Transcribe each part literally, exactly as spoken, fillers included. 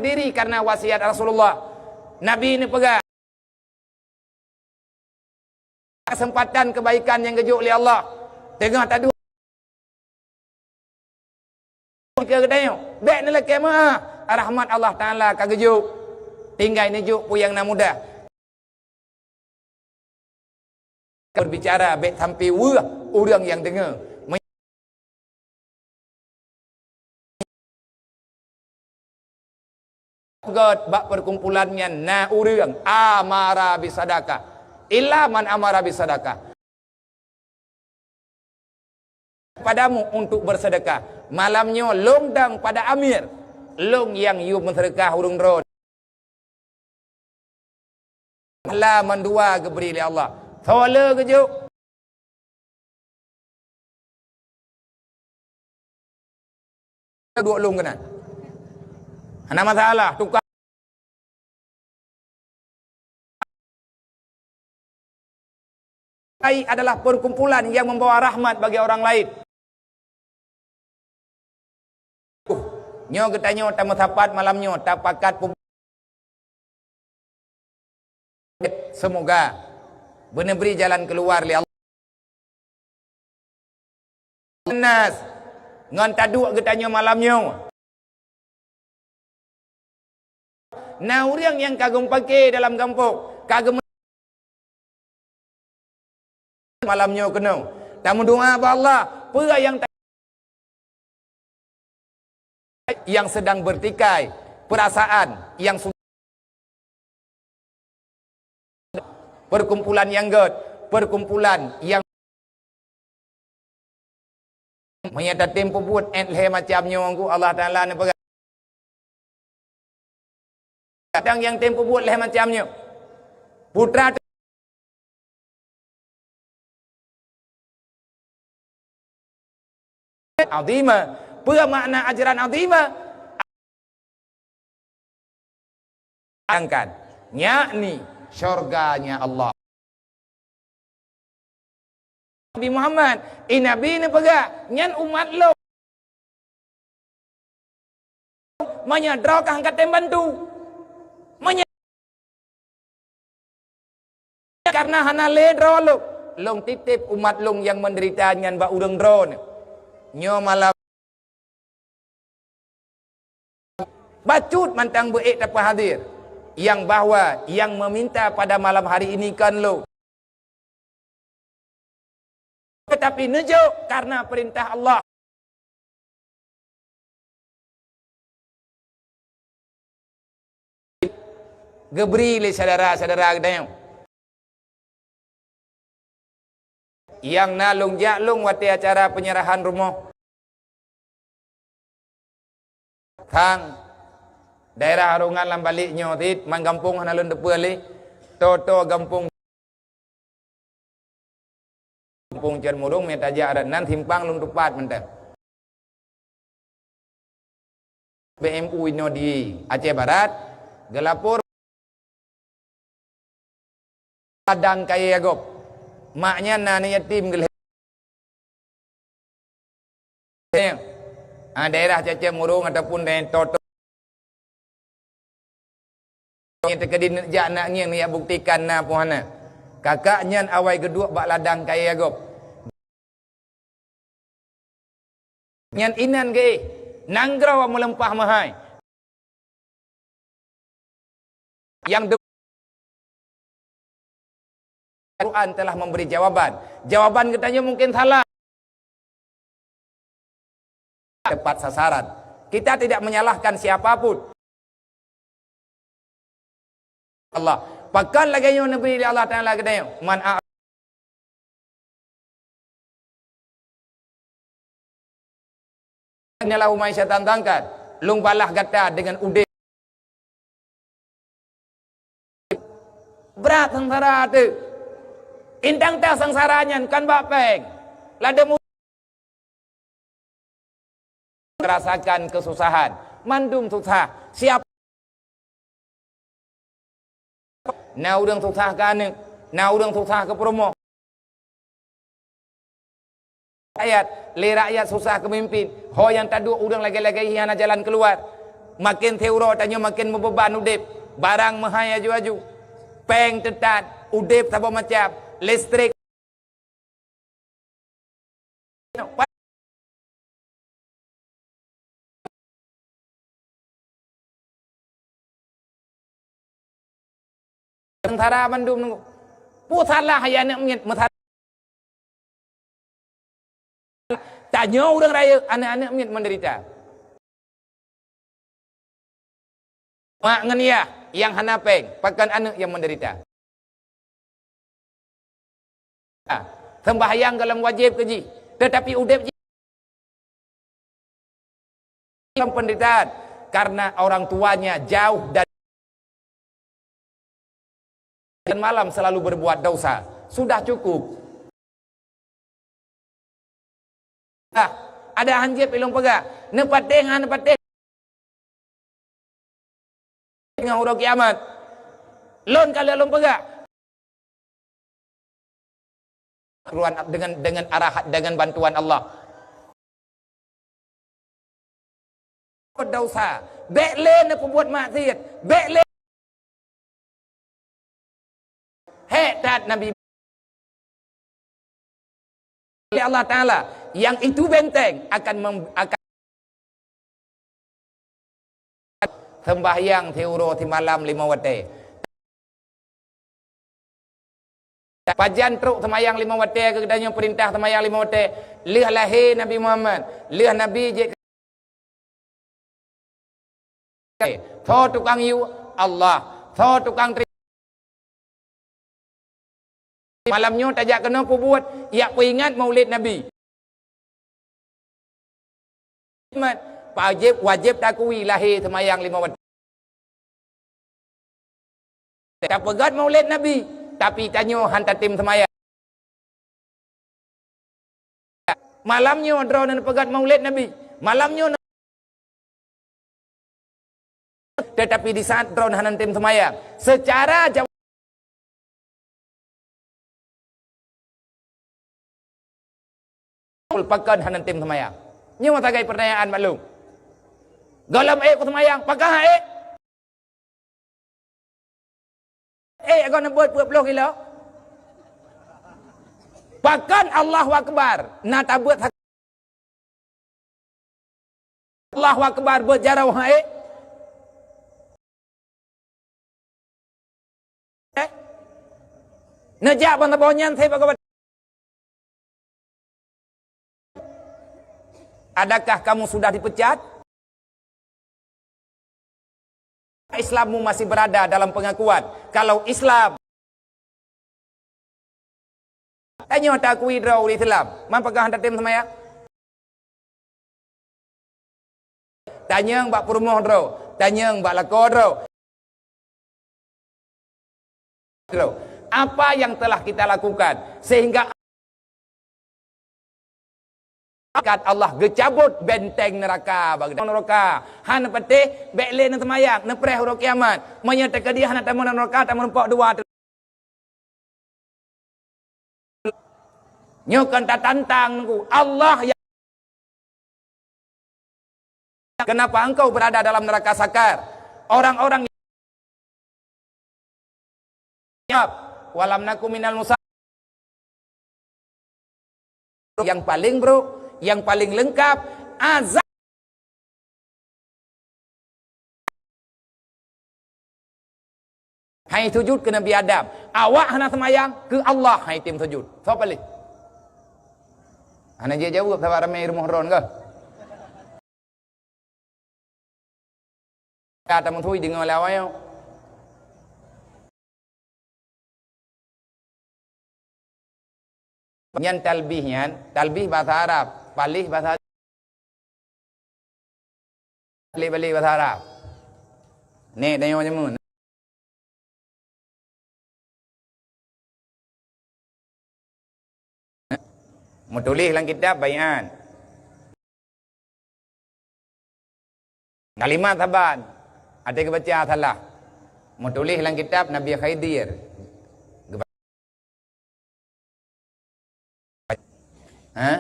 diri karena wasiat Rasulullah. Nabi neupeugah, kesempatan kebaikan nyang geujok lé Allah teungoh taduek keu geutanyoe. Bék neulakée meuáh, rahmat Allah Taala ka geujok. Tinggai neujok peue nyang na mudah. Berbicara bék sampai weueh ureuëng nyang deungoe. Göt bak perkumpulan nyan na ureuëng amara bisadakah. Illa man amara bisadakah. Padamu untuk bersedekah. Malam nyoe lôn dang pada amir, lôn nyang yue meuseudeukah ureuëng droe. Pahala mandua geubri lé Allah. Soe le geujok? Duek lôn keunan. Hana masalah, tukang. Ai adalah perkumpulan yang membawa rahmat bagi orang lain. Uh, nyoe geutanyoe tameusapat malam nyoe, tapakat pu-, semoga beuneubri jalan keuluar lé Allah. Nas, ngon taduek geutanyoe malam nyoe. Na ureuëng nyang ka geumeupaké dalam gampông, ka geumeu-, malam nyoe keunoe. Tameudoa bak Allah, peue nyang ta-, yang sedang bertikai perasaan yang su-, perkumpulan nyang göt, perkumpulan nyang Meunyoe tatem peubuet ét lhée macam nyoe, Allah Taala neupeugah. Kadang nyang tem peubuet lhée macam nyoe. Putra azima. Peue makna ajran azima? Bayangkan, yakni syurganya Allah. Nabi Muhammad, eh, Nabi neupeugah, nyan umat lôn. Meunyoe droe ka han katem bantu. Meunyoe karena hana lé droe lôn, lôn titip umat lôn nyang menderita nyan bak ureuëng droeneuh. Nyoe malam Bacut mantong beuék tapeuhadir, yang bahwa yang meminta pada malam hari ini kon lôn. Tetapi neujok karena perintah Allah. Geubri lé syedara-syedara geutanyoe. Nyang na lôn jak lôn watée acara penyerahan rumoh. Thang daerah Arongan lam balek nyoe cit, man gampông hana lôn teupeue lé. Toe-toe gampông, gampông Cot Murong, mita jak rot nan simpang lôn teupat mantong. P M U inoe di Aceh Barat, geulapor ladang kayée gob. Mak nyan na aneuk yatim geulhée. Ah, daerah Cot Murong ataupun daerah Toto. Nyang teukeudi neujak nak ngieng neujak buktikan na peue hana. Kakak nyan awai geuduek bak ladang kayée gob. Nyan inan geuh, nanggroe meuleumpah meuhai. Yang de-, Quran telah memberi jawaban. Jawaban geutanyoe mungkin salah. Tepat sasaran. Kita tidak menyalahkan siapapun. Allah. Pakon lagée nyoe neubri lé Allah Taala geutanyoe, man a-, lahu ma'isatan dhanka, lôn balah gata deungon udeb. Brat seungsara teuh. Indang teuh seungsara nyan kon bak péng. Ladôm rasakan kesusahan. Mandum susah. Siap. Na ureuëng susah keu aneuk, na ureuëng susah keu peurumoh. Rakyat, lé rakyat susah keu mimpin. Ho nyang taduek ureuëng lagée-lagée hana jalan keuluar. Maken teuroe tanyoe maken meubeban udeb, barang meuhai aju-aju, péng teutat, udeb saboh macam, listrik. Seungsara mandum nunggu. Peue salah ya aneuk miet meusara? Tanyoe ureuëng rayeuk, aneuk-aneuk miet menderita. Mak ngon yah nyang hana péng, pakon aneuk nyang menderita. Ah, sembahyang golom wajéb keu jih, tetapi udeb jih dalam penderitaan karena orang tuanya jauh dari dan malam selalu berbuat dosa. Sudah cukup. Ah, ada hanjeuet ilong peugah, neupatéh han neupatéh ngon uroe kiamat. Lôn ka lheueh lôn peugah. Ruan dengan, dengan arahan, dengan bantuan Allah. Dosa, bék lé neupeubuet maksiat, bék lé hék that Nabi oleh Allah Taala, yang itu benteng akan mem-, akan sembahyang siuroe simalam lima watée. Pajan trok seumayang lima watée keu geutanyoe peurintah seumayang lima watée? Lheueh lahé Nabi Muhammad, lheueh Nabi jeuet, soe tukang yue? Allah. Soe tukang teri-, malam nyoe tajak keunoe peubuet, jak peuingat Maulid Nabi. Wajéb, wajéb takui lahé seumayang lima watée. Tapeugét Maulid Nabi, tapi tanyoe han tatem seumayang. Malam nyoe droeneuh peugét Maulid Nabi. Malam nyoe, tetapi di saat droeneuh hana tem seumayang, secara jam pakon hana tem seumayang. Nyoe sagai pertanyaan maklum. Gohlom ék seumayang, pakon han ék? Eh, agoe neubeuet peuet ploh kilo. Pakon Allahu Akbar na tabeuet ha-, Allahu Akbar beuet jaroe hai. Eh? Neujak ban saboh nyan, saya bagaimana? Adakah kamu sudah dipecat? Islammu masih berada dalam pengakuan. Kalau Islam, tanyoe takui droe ureuëng Islam, man pakon han tatem seumayang? Tanyong bak peurumoh droe, tanyong bak lakoe droe. Apa yang telah kita lakukan sehingga Allah geucabut benteng neuraka bagi geutanyoe? Neuraka hana patéh, bék lé neuseumayang, neupreh uroe kiamat. Meunyoe teukeudi hana tamong neuraka, tamong rumpok dua. Nyoe kan tatantang Teungku. Allah yang, kenapa engkau berada dalam neraka Sakar? Orang-orang yang, walam naku minal musa-, yang paling buruk, yang paling lengkap, azab. Hai sujud keu Nabi Adam. Awak hana seumayang, keu Allah hai tem sujud. Soe paléh? Hana jijaweueb sabab ramé rumoh droen kah? Ka tameuntui deungoe lé awak nyoe. Nyan talbih nyan, talbih bahasa Arab, paléh bahasa, paléh-paléh bahasa Arab. Nek tanyoe jameun. Meutuléh lam kitab bai'an. Kalimat saban, até geubaca salah. Meutuléh lam kitab Nabi Khidir. Geuba-, ha?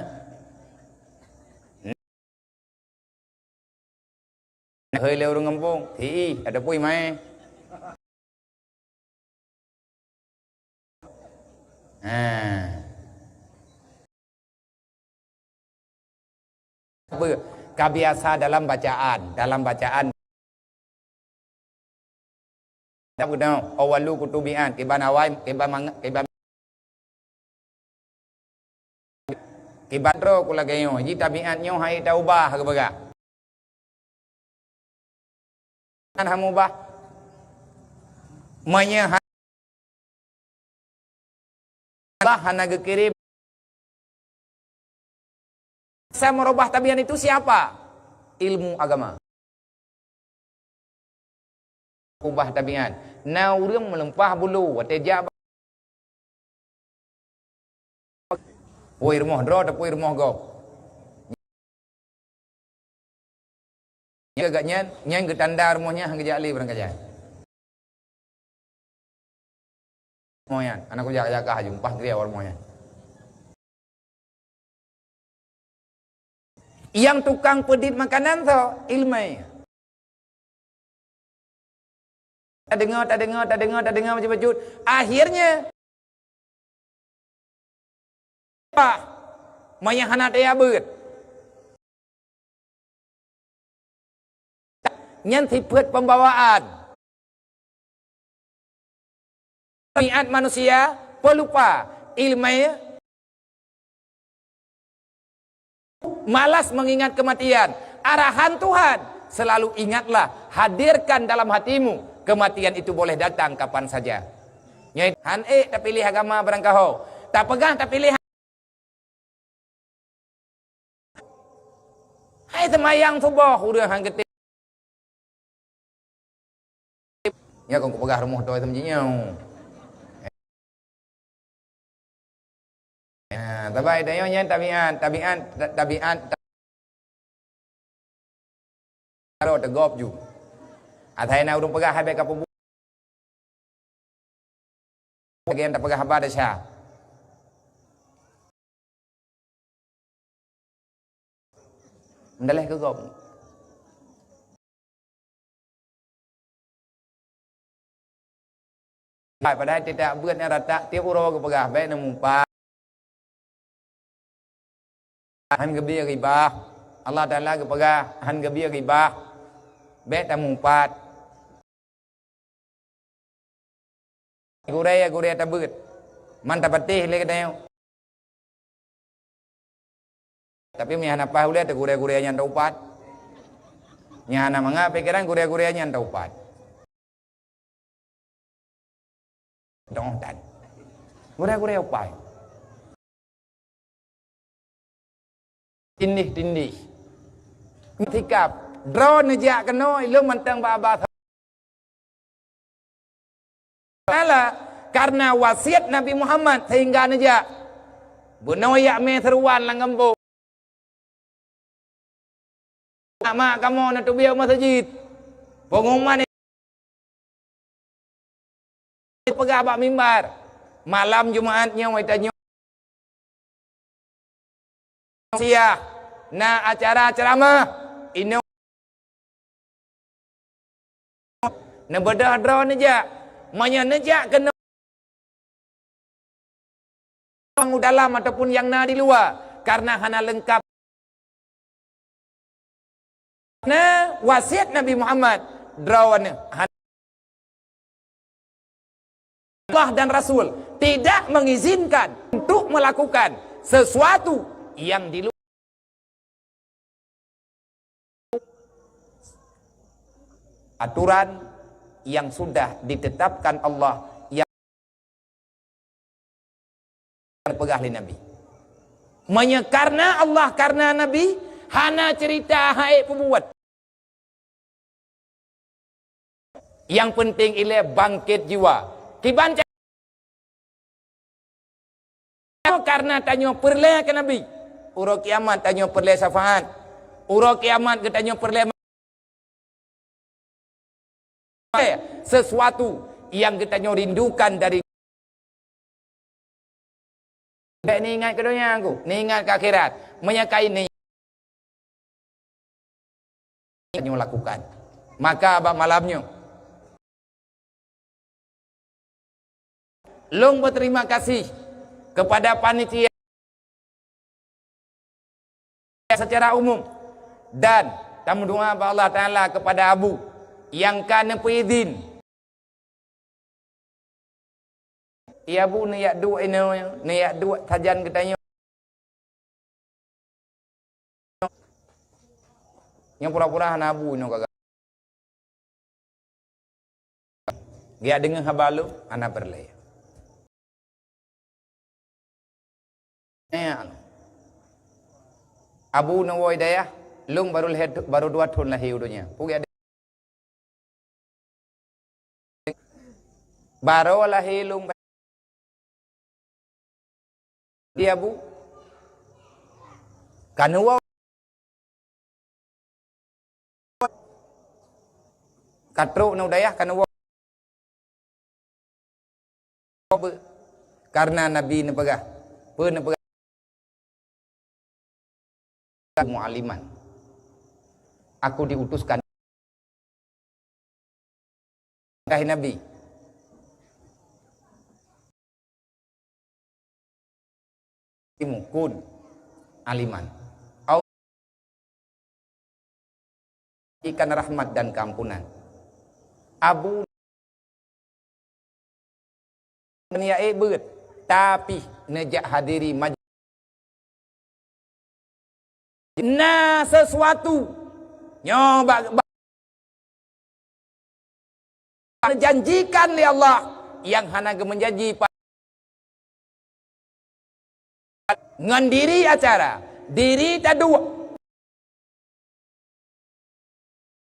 Hei lé ureuëng gampông, hi, ada pui mai. Ha. Apa? Ka biasa dalam bacaan, dalam bacaan. Tapeugah, "Awwalu kutubi'an," kiban awai, kiban mang-, kiban, kiban droe ku lagée nyoe, ji tabi'at nyoe hai taubah, geupeugah. Kan hamubah. Meunyoe ha-, Allah hana geukirém. Sa meurubah tabiat itu siapa? Ilmu agama. Ubah tabiat. Na ureuëng meuleumpah bulu watée jak. Pui rumoh droe, tapui rumoh gob. Nyan geuh nyan, nyan geutanda rumoh nyan han geujak lé barangkajan. Rumoh nyan, aneuk kujak-jakah aju, mpah griau rumoh nyan. Nyang tukang peudit makanan soe? Ileumé. Tadeungoe, tadeungoe, tadeungoe, tadeungoe bacut-bacut. Akhirnya, bah, manyang hana taya beuet. Nyan sifeuet pembawaan. Tabiat manusia peulupa, ileumé, malas mengingat kematian. Arahan Tuhan, selalu ingatlah, hadirkan dalam hatimu, kematian itu boleh datang kapan saja. Nyoe han ék tapiléh agama barangkaho. Tapeugah tapiléh Hai seumayang suboh ureuëng han geutem. Nyan kon kupeugah rumoh toe seumeujinyoe. Ya, sabai tanyoe nyan tabiat, tabiat, tabiat, tabiat. Aro teugop ju. Asai na ureuëng peugah hai bék ka peubuet. Lagée nyang tapeugah haba desya. Meudaléh keu gob. Padahai tieb-tieb beuet nyang rata tieb uroe geupeugah, "Bék neumeupat." Han geubri ghibah. Allah Taala geupeugah, "Han geubri ghibah." Bék tameupat. Gurée, gurée tabeuet. Man tapatéh lé geutanyoe. Tapi meunyo hana paih ulée, teugurée-gurée nyan taupat. Nyo hana mangat pikeran, gurée-gurée nyan taupat. Dong tan. Gurée-gurée upai. Tindih-tindih. Sikap. Droe neujak keunoe, ilôn mantong bak Abah. Taala, karena wasiat Nabi Muhammad sehingga neujak. Bunoe jak mé seuruan lam gampông. Mak kamoe neuteubiet u meuseujid. Pengumuman peugah bak mimbar, malam Jumaat nyoe tanyoe siah na acara ceuramah. Inoe neubeudôh droe neujak, meunyoe neujak keunoe dalam ataupun nyang na di luwa, karena hana leungkap. Na wasiat Nabi Muhammad, droeneuh han-, Allah dan Rasul tidak mengizinkan untuk melakukan sesuatu yang di luar aturan yang sudah ditetapkan Allah yang peugah lé Nabi. Meunyoe karena Allah, karena Nabi, hana cerita hai peubuet. Yang penting ilée bangkét jiwa. Kiban ca-, karena tanyoe peureulée keu Nabi. Uroe kiamat tanyoe peureulée syafaat. Uroe kiamat geutanyoe peureulée sesuatu yang geutanyoe rindukan dari. Bék neuingat keu donya ku, neuingat keu akhirat. Meunyoe ka ini tanyoe lakukan. Maka bak malam nyoe, lôn berterima kasih kepada panitia secara umum dan tameudoa bak Allah Taala kepada Abu nyang ka neupeuidhin. Ya Bu, neujak duek inoe, neujak duek sajan geutanyoe. Nyang pura-pura hana bu inoe ka. Geujak deungoe haba lôn, hana peureulée. Eh, anu. Abu neuwoe dayah, lôn baru lahé, baru dua thon lahé u donya. Peue geujak Barô lahé lôn di Abu. Ka neuwoe. Ka trok neu dayah ka neuwoe. Karena Nabi neupeugah, peue neupeugah? Mu'alliman. Aku diutuskan, kata Nabi, kun aliman. Au ikan rahmat dan keampunan. Abu Nyan ék beuet, tapi neujak hadiri maj-, na sesuatu nyoe bak, bak, neujanjikan lé Allah nyang hana geumeujanji pa-, ngon diri acara, diri taduek.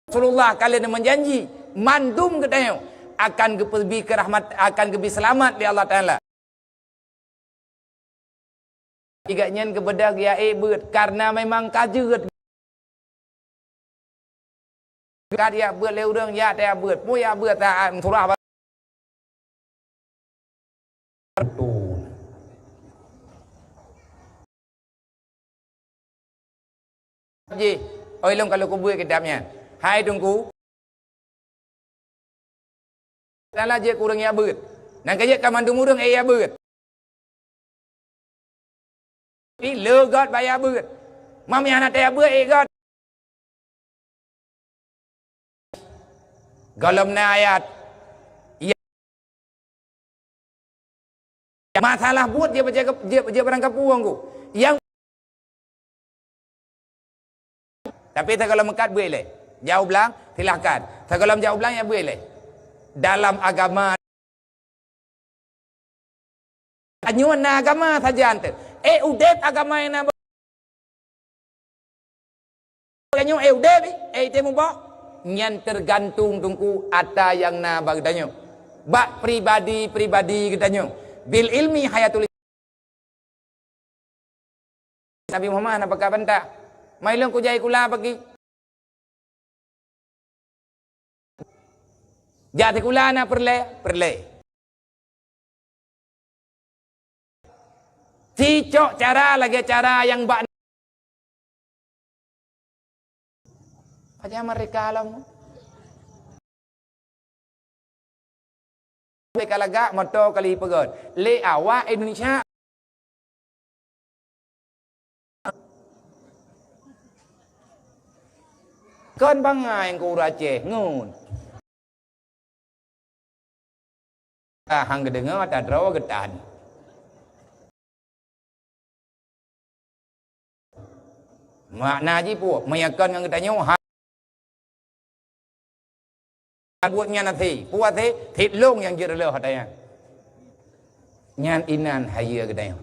Rasulullah ka lheueh meujanji, mandum geutanyoe akan geupeubi keurahmat, akan geubi seulamat lé Allah Taala. Igat nyan geubeudôh geujak ék beuet, kareuna memang ka jeuet. Ka jak beuet lé ureuëng, jak tajak beuet. Peue jak beuet, taat meusurah. Jih, oi lôn ka lôn kubuet kitab nyan. Hai Teungku, salah jeuet keu ureuëng jak beuet. Nyan ka jeuet ka mandum ureuëng ék jak beuet. Tapi le göt baya beuet. Mam nyang hana tajak beuet ék göt. Gohlom na ayat. Iya. Masalah buet dia baca, dia, dia barang kapueng ku. Yang, tapi sigohlom meukat beuet lé. Jauh blang, silahkan. Sigohlom jauh blang ya beuet lé. Dalam agama Tanyoe na agama sajan teuh. Eh, udeb agama nyang na ba-, tanyoe, eh, udeb, eh, item ubak. Nyan tergantung Teungku ata nyang na bak geutanyoe. Bak pribadi-pribadi geutanyoe. Bil ilmi hayatul Nabi Muhammad hana pakat bantah. Mai lôn kujai kula pagi. Jak sikula na peureulée, peureulée. Sicok cara lagée cara nyang bak. Pajan mereka lom. Ka lagak moto kali peugöt. Lé awak Indonesia. Kon bangai keu ureuëng Aceh ngon. Ah, han geudeungoe ata droe geutan. Makna jih peue? Meunyoe kon ngon geutanyoe, ha-, buet nyan até. Peue até? Tiep lông nyang jeuet reuloh ata nyan. Nyan inan hayeue geutanyoe.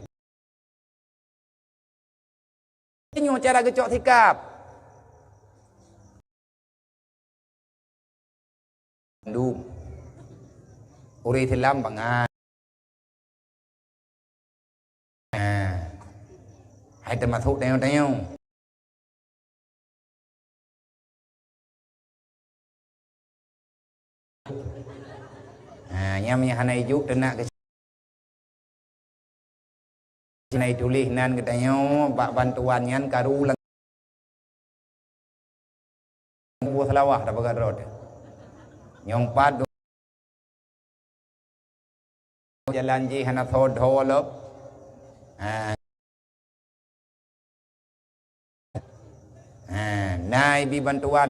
Nyoe cara geucok sikap. Mandum. Ureuëng Islam bangai. Ah. Hai teumasok tanyoe-tanyoe. Ha, nyang meunyo hana ijuk teunak keu hana ituléh nan geutanyoe bak bantuan nyan karu lam buah salawah tabagat rot. Nyang pat jalan jih hana tho-tho lom. Ha. Ha, na ibi bantuan.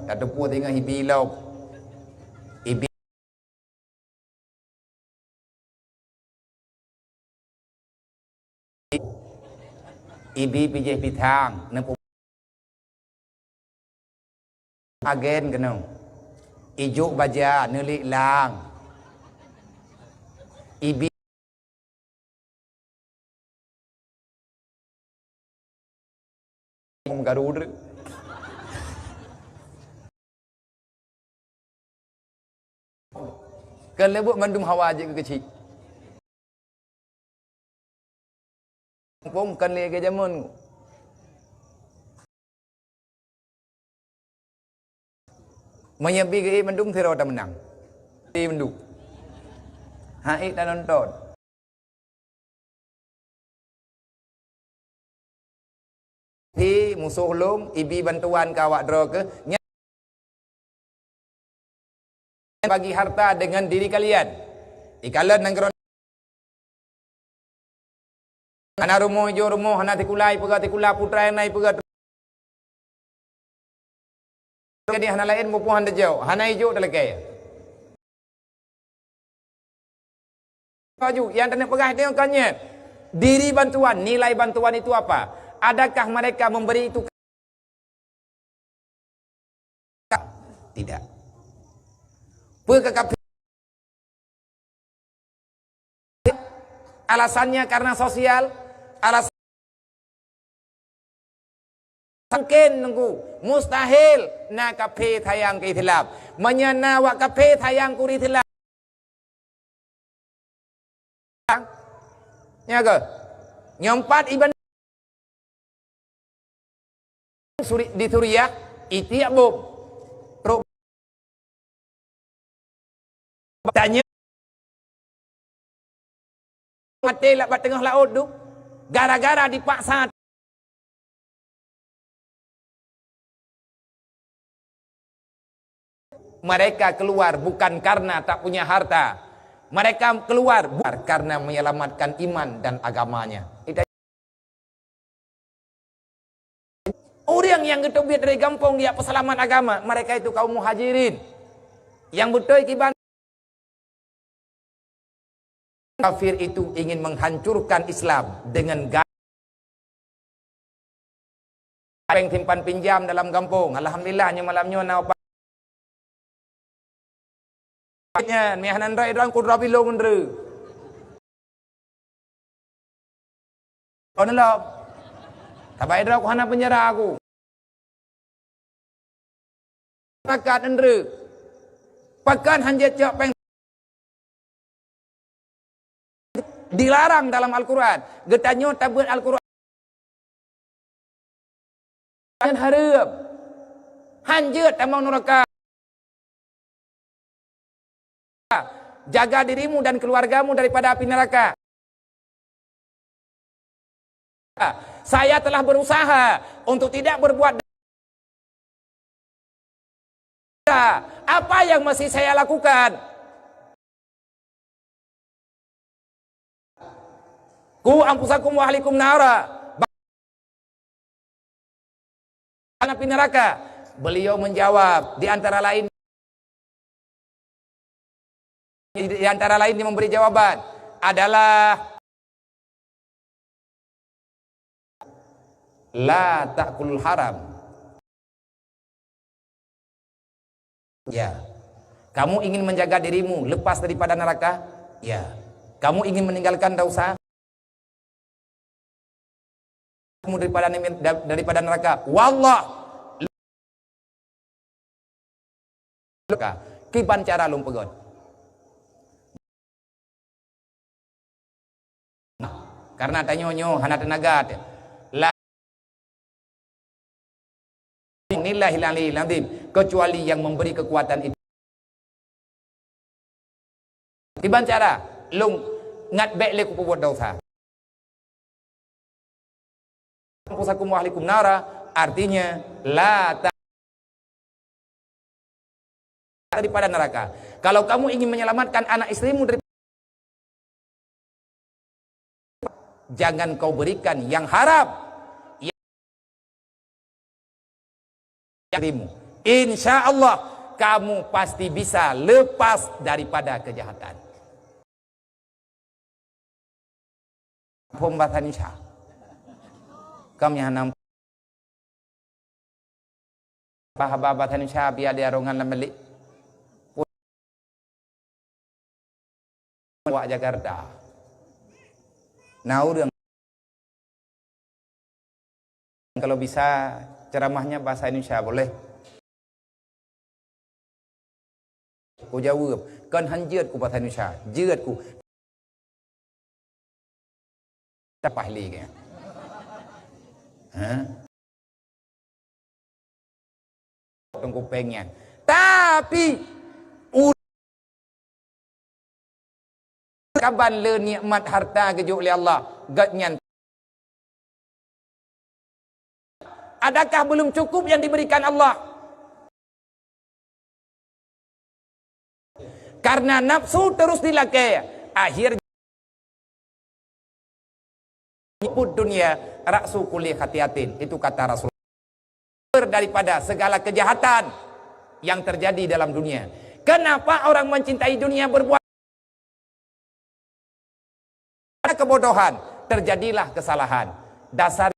Tateupeue singoh ibi lom. Ibi, ibi pijéh pisang, neupeu-, agen keunoe. Ijok baja, neulik lang. Ibi Garut. Kan lé buet mandum hawa jeuet keu keuchik. Pong kan lé ke jameun. Meunyoe bi geuék mandum sidroe tameunang. Bi mandum. Hai tanonton. Hi musoh lôn, ibi bantuan keu awak droe keuh. Nyan bagi harta dengan diri kalian. Ikalon nanggroe Hana rumoh ijok rumoh, hana sikula ipeugah sikula, putra nyang na ipeugah. Jadi hana laén muphom han teujok, hana ijok talakée. Laju, nyang taneuk peugah teuh kan nyan. Diri bantuan, nilai bantuan itu apa? Adakah mereka memberi itu Tidak. Peue keu kafé? Alasannya karena sosial, alasan mungkin nunggu, mustahil na kafé sayang keu Islam. Meunyoe na awak kafé sayang keu Islam, Nya keuh. Nyang pat iban Suri-, di Suriah, itiek bom. Trok tanya maté lam bak teungoh laôt tu, gara-gara dipaksa Mereka keluar bukan karena tak punya harta. Mereka keluar bu-, karena menyelamatkan iman dan agamanya. Itu. Orang yang geuteubiet dari gampông dia peuselamat agama, mereka itu kaum muhajirin. Yang beutôi kiban Kafir itu ingin menghancurkan Islam dengan ga-, péng simpan pinjam dalam gampông. Alhamdulillah, nyoe malam nyoe na upat. Nyan, meuhana droe droe kudroe bilong ndre. Kon lom. Tabai droe ku hana penjara aku. Masyarakat Indra. Pakon hanjeuet cok péng dilarang dalam Al-Quran. Geutanyoe tabeuet Al-Quran. Nyan hareuem. Hanjeuet tamong nuraka. Jaga dirimu dan keluargamu daripada api neraka. Saya telah berusaha untuk tidak berbuat. Apa yang masih saya lakukan? Ku anfusakum wa ahlikum nara. Api neraka. Beliau menjawab, di antara lain, di antara lain dia memberi jawaban adalah la ta'kulul haram. Ya. Kamu ingin menjaga dirimu lepas daripada neraka? Ya. Kamu ingin meninggalkan dosa? Kamu daripada, daripada neraka? Wallah. Kiban cara lôn peugöt. Karena tanyoe nyoe hana teunaga teuh. La nilai hilang li lazim, kecuali yang memberi kekuatan itu. Kiban cara lôn ngat bék lé kupeubuet dosa. Anfusakum wa ahlikum nara, artinya la ta-, daripada neraka. Kalau kamu ingin menyelamatkan anak istrimu dari, jangan kau berikan yang haram. Istrimu. Insya Allah, kamu pasti bisa lepas daripada kejahatan. Phôn basa Indonesia. Kami hana haba-haba basa Indonesia, biar di arongan lam bilik. Wak Jakarta. Nah, ureuëng kalau bisa ceramahnya bahasa Indonesia boleh. Ku jaweueb, kon han jeuet ku bahasa Indonesia, jeuet ku. Tapah lé ke? Ha? Teungku péng nyan. Tapi, u-, kaban le nikmat harta geujok lé Allah, gobnyan. Adakah belum cukup yang diberikan Allah? Karena nafsu terus dilakée, akhirnya nyebut dunia ra'su kulli khati'atin. Itu kata Rasulullah. Daripada segala kejahatan yang terjadi dalam dunia. Kenapa orang mencintai dunia berbuat kebodohan, terjadilah kesalahan. Dasar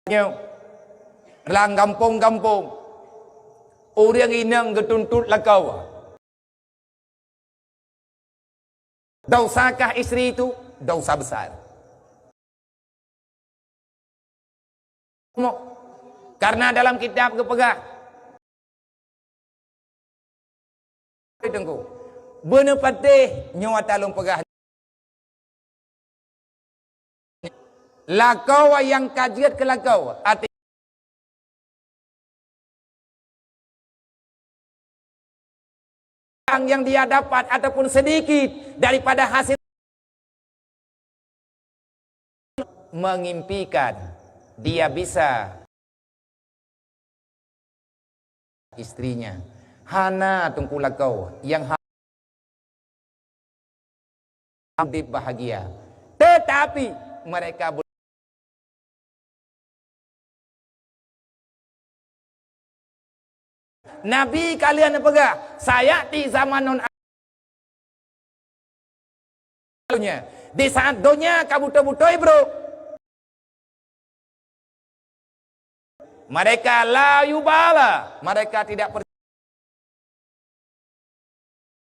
nyoe, lam gampông-gampông, ureuëng inong geutuntot lakoe. Dosakah istri itu? Dosa besar. Karena dalam kitab geupeugah, Teungku, beuneupatéh nyoe ata lôn peugah. Lakoe nyang ka jeuet keu lakoe, até yang dia dapat ataupun sedikit daripada hasil mengimpikan dia bisa istrinya. Hana teungku lakoe nyang ha-, udép bahagia. Tetapi mereka be-, Nabi ka lheueh neupeugah, "Sayati zamanun dunia." Di saat dunia ka beutôi-beutôi brôk, mereka la yubala, mereka tidak per-,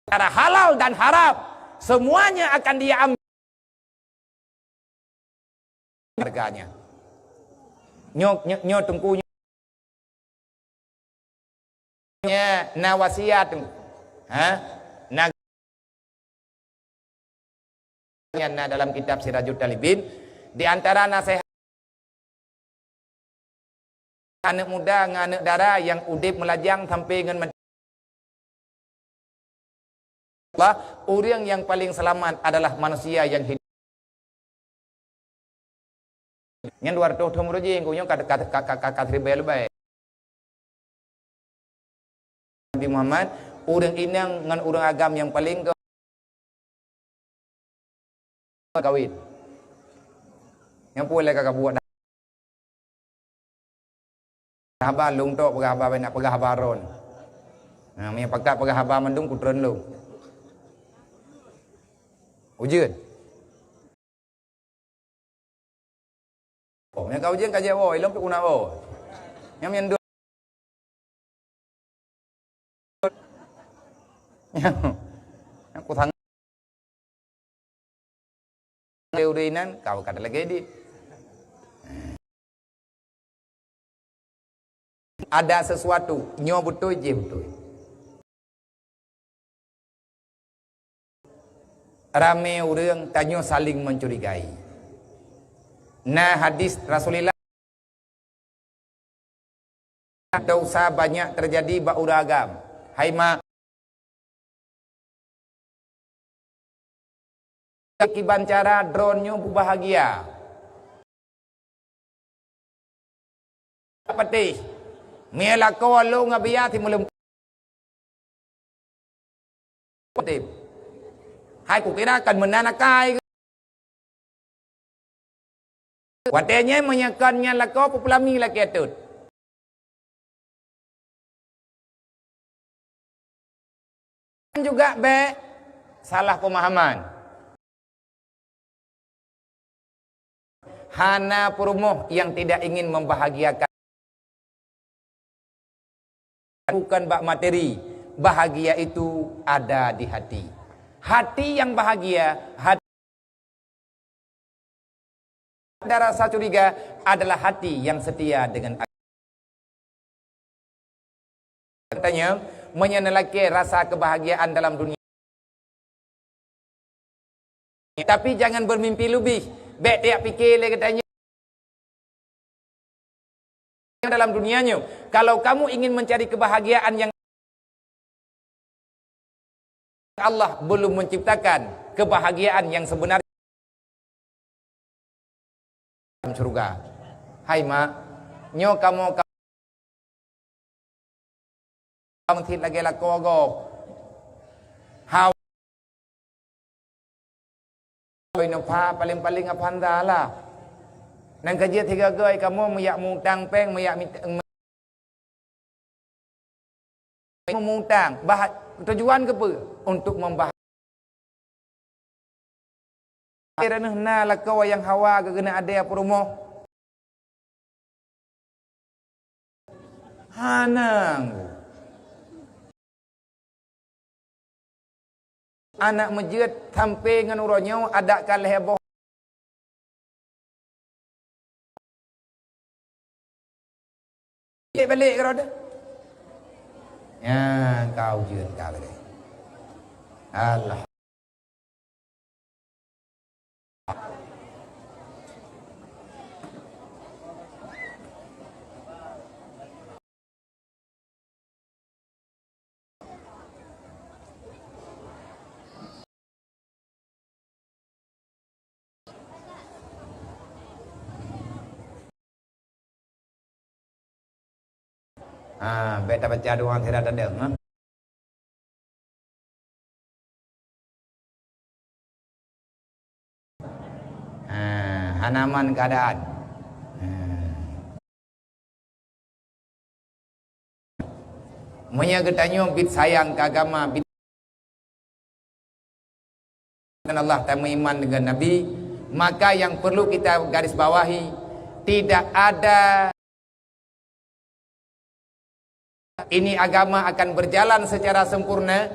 secara halal dan haram, semuanya akan dia ambil harganya. Nyoe, nyoe, nyoe teungku nyoe. Nya na wasiat tu. Ha? Na, na dalam kitab Sirajut Talibin, di antara nasihat aneuk muda ngon aneuk dara nyang udép meulajang sampai ngon Allah, ureuëng nyang paleng seulamat adalah manusia nyang hidup. Nyan dua ratus thon meureuji, nyoe ka, ka, ka, ka, ka, ka siribée leubeh. Nabi Muhammad, ureuëng inong ngon ureuëng agam nyang paleng kawin. Nyang peue lé ka kabuet haba lôn tok peugah haba, nak peugah haba ron. Nah, meunyo pakat peugah haba mandum kutreun lôn. Ujeuen. Oh, nyang ka ujeuen ka jaweueb, ilong pih kuna oh. Nyang meunan dua. Nyang kusang lé ureuëng inan, kau kata lagée di. Ada sesuatu, nyoe beutôi, jih beutôi. Ramé ureuëng tanyoe saling mencurigai. Na hadis Rasulullah, dosa banyak terjadi bak ureuëng agam. Hai ma, kiban cara droeneuh nyoe beubahagia. Patéh. Mie lakoe lôn ngon biya simeuleumpah. Hai kukira kan meunan akai. Watèe nyan meunyoe kon nyan lakoe, peupulami lakèe teuh. Juga bèk salah pemahaman. Hana peurumoh yang tidak ingin membahagiakan, bukan bak materi. Bahagia itu ada di hati. Hati yang bahagia, hati ada rasa curiga adalah hati yang setia dengan agama. Katanya, meunyoe neulakèe rasa kebahagiaan dalam dunia, tapi jangan bermimpi lebih. Bèk tajak pikir lé katanya dalam dunia nyoe. Kalau kamu ingin mencari kebahagiaan yang Allah belum menciptakan kebahagiaan yang sebenarnya dalam syurga. Hai mak, nyoe kamoe ka meusit lagèe lakoe gob. Hawai nupha paléng-paléng aphan salah. Nang ka jeuet sigoe-goe kamoe meujak mutang pèng, meujak mit-, Meumutang, bah-, tujuan keupeue? Untuk membah-, Reuneuh na lakoe nyang hawa keu keuneuk adé peurumoh. Hana. Aneuk meujeuet sampoe ngon uroe nyoe adak ka lhèe boh. Balek-balek keudroe teuh. Nyan ka ujeuen ka lagèe. Alah. Ha, bèk tabaca doa sira tadong, ha. Ha, hana aman keuadaan. Ha. Meunyoe geutanyoe bit sayang keu agama, bit dan Allah, tameuiman dengan Nabi, maka yang perlu kita garis bawahi, tidak ada ini agama akan berjalan secara sempurna.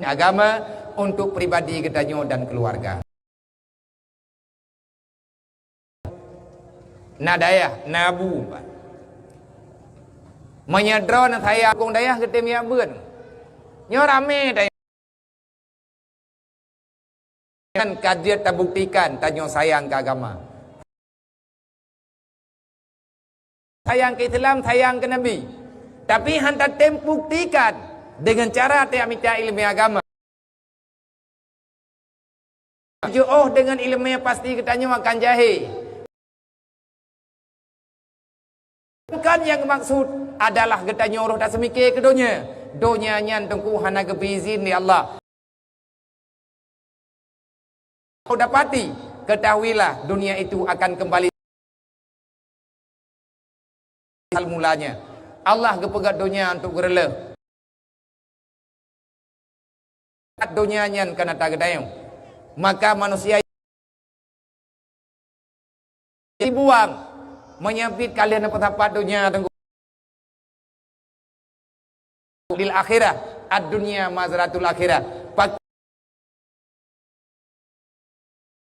Agama untuk pribadi geutanyoe dan keluarga. Na dayah, na bu. Meunyoe droeneuh sayang kong dayah geutem jak beuet. Nyoe ramé dayah. Kan ka jeuet tabuktikan tanyoe sayang keu agama. Sayang keu Islam, sayang keu Nabi. Tapi han tatem buktikan dengan cara tajak mita ileumèe agama. Jiôh deungon ileumèe pasti geutanyoe akan jahé. Bukan nyang maksud adalah geutanyoe roh taseumike keu donya. Donya nyan teungku hana geubri izin lé Allah. Kau dapati, ketahuilah dunia itu akan kembali asal mulanya. Allah geupeugét donya untuk geureuleuh. Donya nyan ka na tageudayoe. Maka manusia dibuang meunyoe bit kalian peusapat donya teungku. Lil akhirah, ad-dunya mazratul akhirah. Pak-,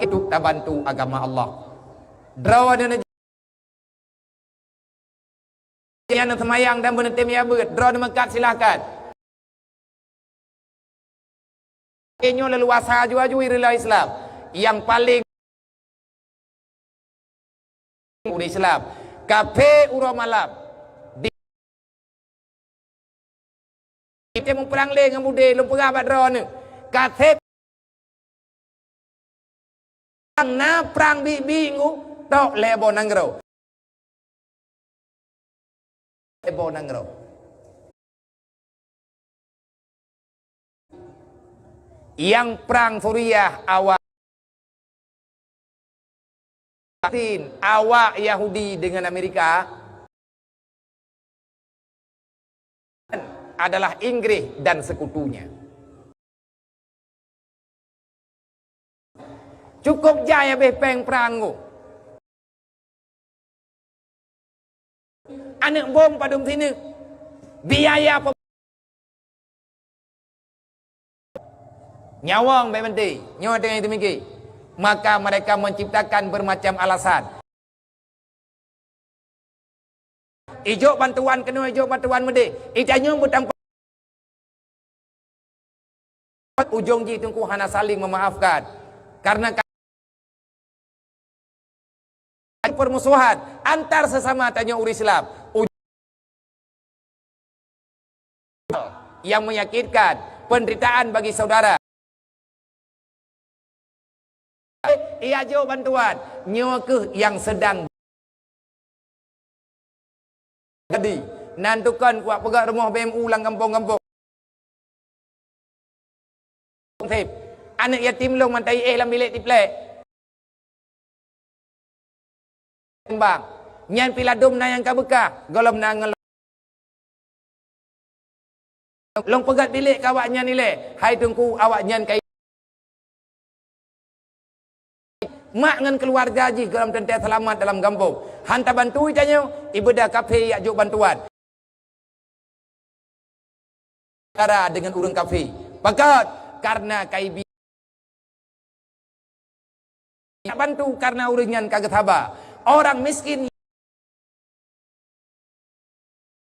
untuk tabantu agama Allah. Droeneuh nyang seumayang dan beuneutem jak beuet, droeneuh meukat silahkan. Nyoe leuluasa aju-aju rila Islam. Nyang paleng ureueng Islam. Kafé uroe malam. Di-, di muprang lé ngon budé lôn peugah bak droeneuh. Kafé na prang bibi ngu tok lé boh nanggroe. Boh nanggroe. Nyang prang Suriah awak Palestin, awak Yahudi dengan Amerika adalah Inggris dan sekutunya. Cukup jai habéh péng prang tu. Aneuk bom padum sineuk. Biaya pe-, nyawöng bèk meuntèng. Nyoe teungoh teumiki. Maka mereka menciptakan bermacam alasan. Ijok bantuan keunoe, ijok bantuan meudeh. Itanyong beutang ujong jih teungku hana saling memaafkan. Karena ka-, permusuhan antar sesama tanyoe ureueng Islam. Uj-, yang menyakitkan penderitaan bagi saudara. Iya jok bantuan. Nyoe keuh nyang sedang jadi. Nan tukon kuat peugah rumoh B M U lam gampông-gampông. Sép. Aneuk yatim lôn mantong éh lam bilék tiplek. Tembang. Nyan pih ladôm na nyang ka beukah, gohlom na ngon lôn peugöt bilék keu awaknyan ilèe, hai teungku, awaknyan ka mak ngon keuluwarga jih gohlom teuntèe seulamat dalam gampông. Han tabantu tanyoe, ibeuda kafé jak jok bantuan. Cara dengan ureueng kafé. Pakon? Karena ka ibi-, bantu karena ureueng nyan ka geusaba. Orang miskin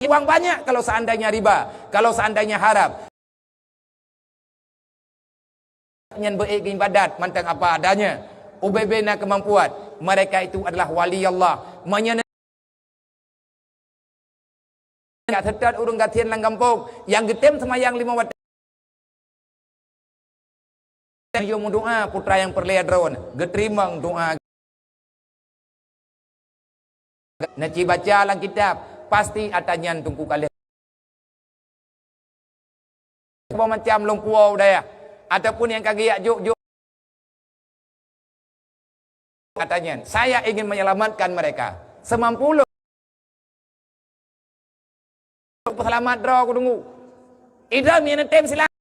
uang banyak kalau seandainya riba, kalau seandainya haram. Nyan beu-ék geuibadat mantong apa adanya. Ubé-bé na keumampuan. Mereka itu adalah wali Allah. Meunyoe Ka seutôt ureueng gasien lam gampông nyang geutem seumayang limong watèe. Yum doa putra nyang peureulèe droe, geuteurimong doa. Neuci baca lam kitab, pasti ata nyan teungku ka lheueh. Saboh macam lôn puwoe u dayah, ataupun nyang ka geujak jok-jok. Katanya, "Saya ingin menyelamatkan mereka semampu lôn." Peuseulamat droe ku teungku. Idam nyang neutem silang.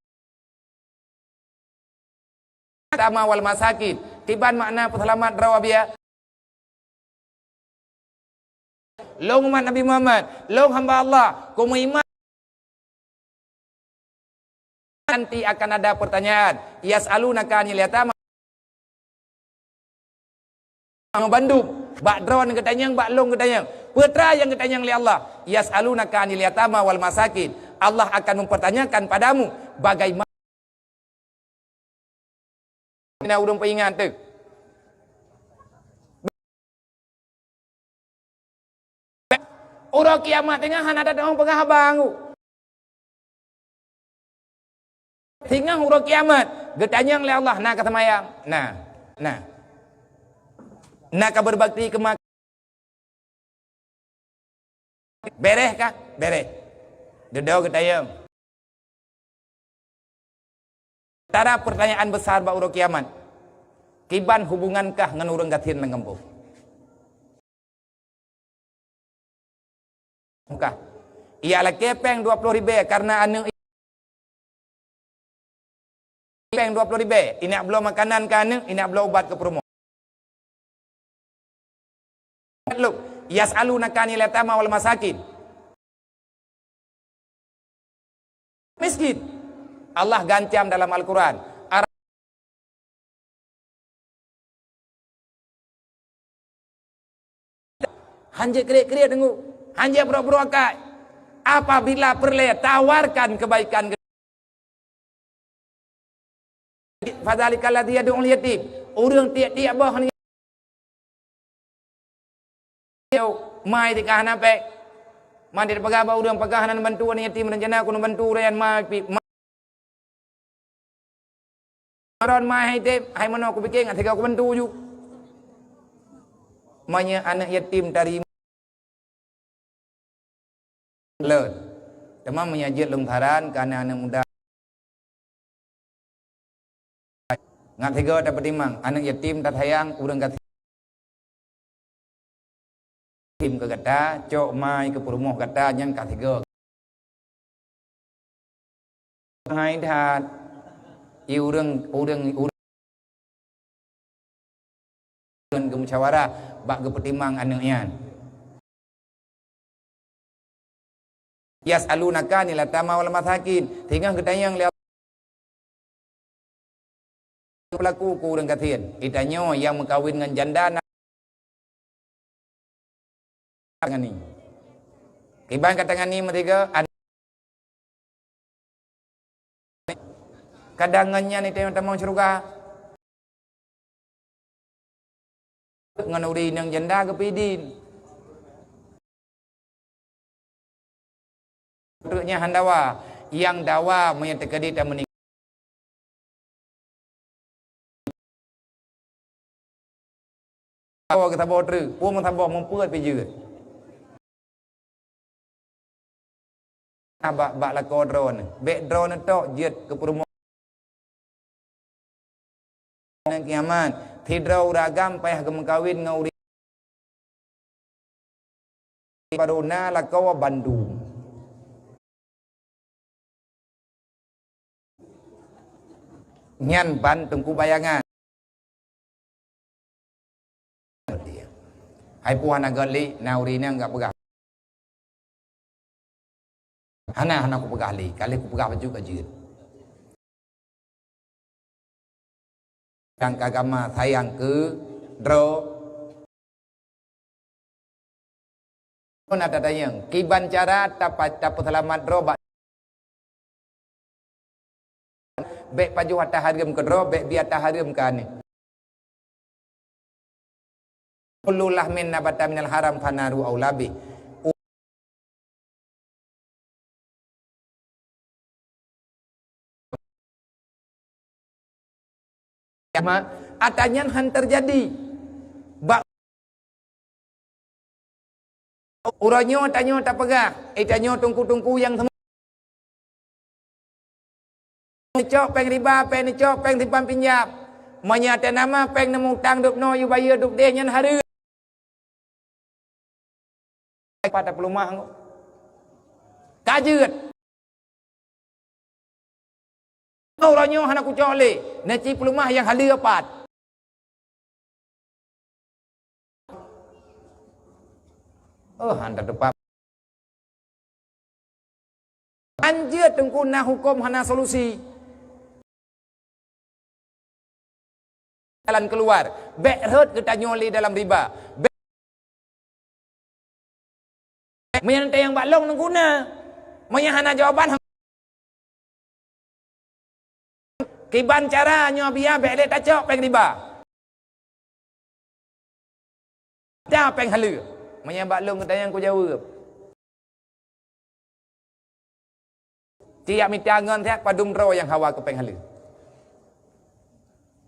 Yatama wal masakin. Kiban makna peuseulamat droe, Abiya? Lôn umat Nabi Muhammad, lôn hamba Allah, ku meuiman. Nanti akan ada pertanyaan, "Yas'alunaka 'anil yatama." Bandum, bak droe geutanyong, bak lôn geutanyong. Peue teuma nyang geutanyong lé Allah, "Yas'alunaka 'anil yatama wal masakin." Allah akan mempertanyakan padamu bagaimana Nah, ureueng peuingat teuh. Uroe kiamat teungoh hana tatu'oh peugah haba ngu. Singoh uroe kiamat, geutanyong lé Allah, "Na ka seumayang?" "Na." "Na." "Na ka beubakti keu ma-" Beréh kah? Beréh. Dudoe geutanyong. Antara pertanyaan besar bak uroe kiamat, kiban hubungan kah ngon ureueng gasien lam gampông? Mukah. Ia lakée péng dua ploh ribée karena aneuk péng dua ploh ribée, inak bloe makanan keu aneuk, inak bloe ubat keu peurumoh. Lom, "Yas'alunaka 'anil yatama wal masakin." Miskin. Allah geuancam dalam Al-Quran. Ar-, hanjeuet kriet-kriet teungku, hanjeuet brok-brok akai. Apabila peureulée, tawarkan kebaikan ke-, fadzalikal ladzi yad'ul yatim. Ureueng tiek-tiek boh ni mai teuka hana péng. Mandét peugah bak ureueng peugah hana neubantu aneuk yatim, rencana ku neubantu ureueng nyan mai pi-, ma-, Ron mai hai tém, hai meunoe kupike ngat sigoe kubantu ju. Meunyoe aneuk yatim tari-, Lôn. Teuma meunyo jeuet lôn saran keu aneuk-aneuk muda, ngat sigoe tapeutimang, aneuk yatim tasayang, ureuëng gasien keu gata, cok mai keu peurumoh gata nyan ka sigoe. Hai that, i ureuëng, ureuëng, ureuëng geumeusyawara bak geupeutimang aneuk nyan. Yas'alunaka 'anil yatama wal masakin, singoh geutanyong lé peulaku keu ureuëng gasien. Geutanyoe nyang meukawen ngon janda na tangani. Kiban ka tangani meusigoe, an-, kadang ngon nyan geutanyoe tamong syeuruga. Ngon ureuëng inong janda geupeuidin. Treuk nyan han dawa, nyang dawa meunyo teukeudi tameuning-, saboh keu saboh treuk, peue meusaboh meupeuet pih jeuet. Bak, bak lakoe droeneuh, bék droeneuh tok jeuet keu peurumoh. Nang kiamat, sidroe ureuëng agam payah geumeukawen ngon ureuëng barô na lakoe bandum. Nyan ban teungku bayangan. Hai puih hana gét lé, na ureuëng inong gak peugah. Hana, hana kupeugah lé, ka lheueh kupeugah bacut ka jeuet. Nyang keu agama sayang keu droe. Kon ata tanyong, kiban cara tapa-, tapeuseulamat droe bak, bék pajoh ata hareuem keu droe, bék bi ata hareuem keu aneuk. Kullu lahmin nabata minal haram fanaru aula bih. Ata nyan han teujadi. Bak uroe nyoe tanyoe tapeugah, eh, tanyoe teungku-teungku nyang seumu-, neucok péng riba, péng neucok péng simpan pinjam. Meunyo teuh nama péng neumutang dub noe yue bayeue dub deh nyan hareuem. Pat tapeuleumah engko. Ka jeuet. Uroe nyoe hana kucok lé, neuci peuleumah nyang haleue pat. Oh, han tateupat. Anjeut teungku na huköm hana solusi. Jalan keuluar, bék rhot geutanyoe lé dalam riba. Bék, meunyan teuh nyang bak lôn neuguna, meunyan hana jawaban, kiban cara nyoe biya bék lé tacok péng riba. Ata péng haleue. Meunyan bak lôn geutanyong kujaweueb. Tiep mita ngon siat padum droe nyang hawa keu péng haleue.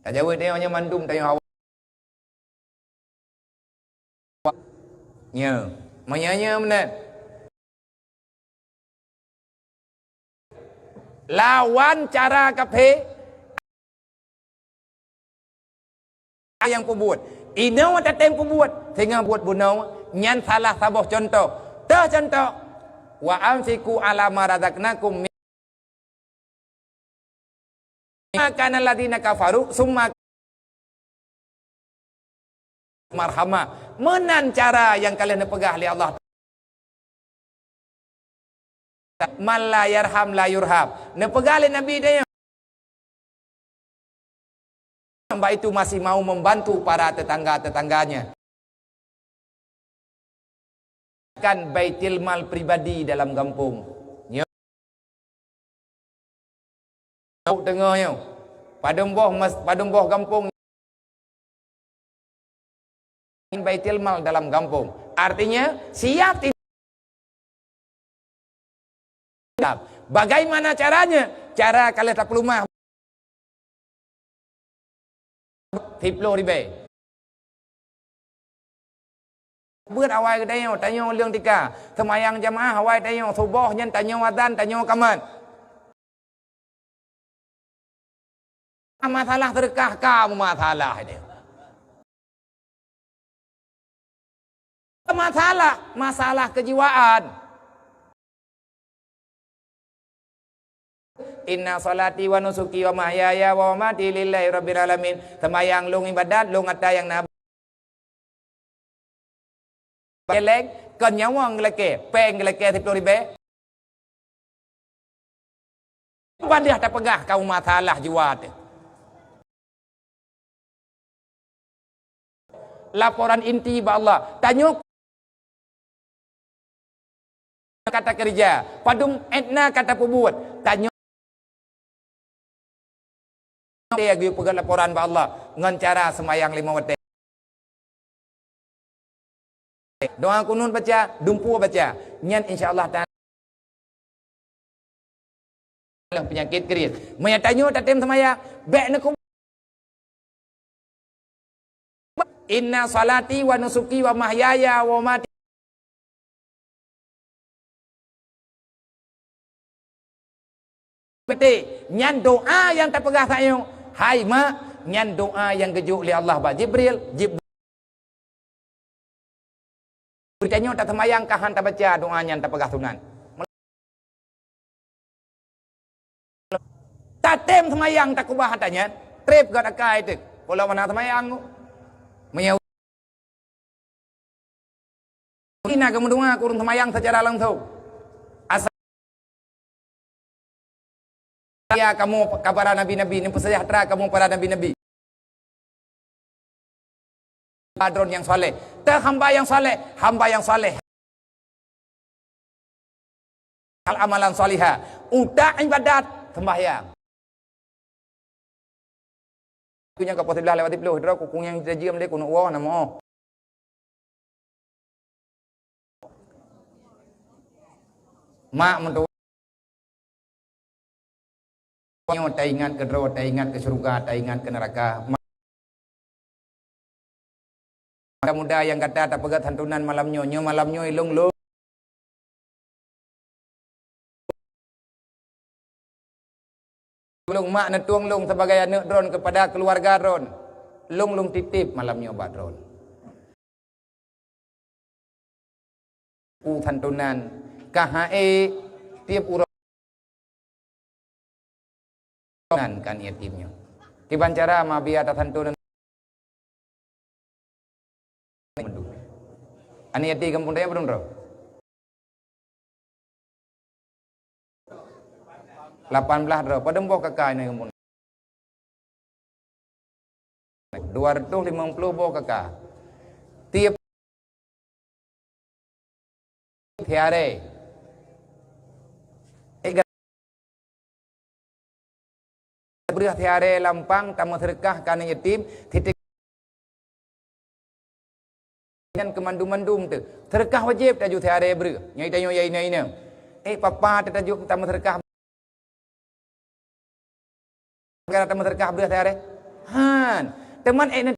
Tajaweueb tanyoe nyoe mandum tanyoe hawa. Nyoe, meunyoe nyoe meunan. Lawan cara kafé nyang peubuet. Inoe tatém peubuet, singoh buet bunoe, nyan salah saboh cuntoh. Toh cuntoh, "Wa anfiqu ala ma razaqnakum min, ma kana alladziina kafaru summa marhama." Meunan cara nyang ka lheueh neupeugah lé Allah. Man la yarham la yurham. Neupeugah lé Nabi tanyoe, hamba itu masih mau membantu para tetangga-tetangganya. Kan baitul mal pribadi dalam gampông. Nyoe teungoh nyoe. Padum boh mas-, padum boh gampông baitul mal dalam gampông. Artinya, siap ti-, bagaimana caranya? Cara ka lheueh tapeuleumah siploh ribèe. Beuet awai geutanyoe, tanyoe leueng tika. Seumayang jamaah awai tanyoe, suboh nyan tanyoe azan, tanyoe kamat. Masalah seudeukah ka meumasalah nyoe. Masalah, masalah keujiwaan. Inna salati wa nusuki wa mahyaya wa mamati lillahi rabbil alamin. Seumayang lôn ibadat, lôn ata nyang na Geleng, kon nyawöng geulakée, péng geulakée siplôh ribée. Padahai tapeugah kaum masalah jiwa teuh. Laporan inti bak Allah. Tanyoe ka takeurija, padum étna ka tapeubuet. Tanyoe Watée geuyue peugah laporan bak Allah ngon cara seumayang limong watée. Doa kunut baca, dumpeue baca. Nyan insya Allah taala peunyakét kriet. Meunyo tanyoe tatem seumayang, bék neuku Inna salati wa nusuki wa mahyaya wa mamati. Beutôi, nyan doa nyang tapeugah sayoe, hai mak, nyan doa nyang geujok lé Allah bak Jibril. Jib-, Tanyoe taseumayang ka han tabaca doa nyan tapeugah sunat. Tatem seumayang takubah ata nyan, trép gét akai teuk. Pola mana seumayang. Meunyoe na geumeudoa keu ureuëng seumayang secara langsung. Asa Ya kamu kepada nabi-nabi, neupeuseujahtera kamu para nabi-nabi. Ba droe nyang saleh. Teu hamba nyang saleh, hamba nyang saleh. Al amalan salihah. Utak ibadat, sembahyang. Ku nyang ka poh siblaih lewat siploh, droe ku kunyang jijiem lé ku nuwoe na moh. Mak meutuwah. Nyoe taingat keu droe, taingat keu syeuruga, taingat keu neuraka. Muda-muda nyang gata tapeugét santunan malam nyoe, nyoe malam nyoe lôn lôn. Lôn mak neutueng lôn sebagai aneuk droe kepada keluarga droe. Lôn lôn titip malam nyoe bak droe. U santunan, ka hai tiep uroe nan kan yatim nyoe. Kiban cara ma biya tasantunan. Aneuk yatim gampông daya padum droe? Lapan blaih droe. Padum boh kaka aneuk gampông? Dua ratus lima puluh boh kaka. Tiep tiare. Ega breuh tiare lampang tameuseudeukah keu aneuk yatim, siti nyan keu mandum-mandum teuh. Seudeukah wajéb taju tiare breuh. Nyang tanyoe ya inong-inong. Eh, papa teuh taju tameuseudeukah. Gara tameuseudeukah breuh tiare. Han. Teuma eh,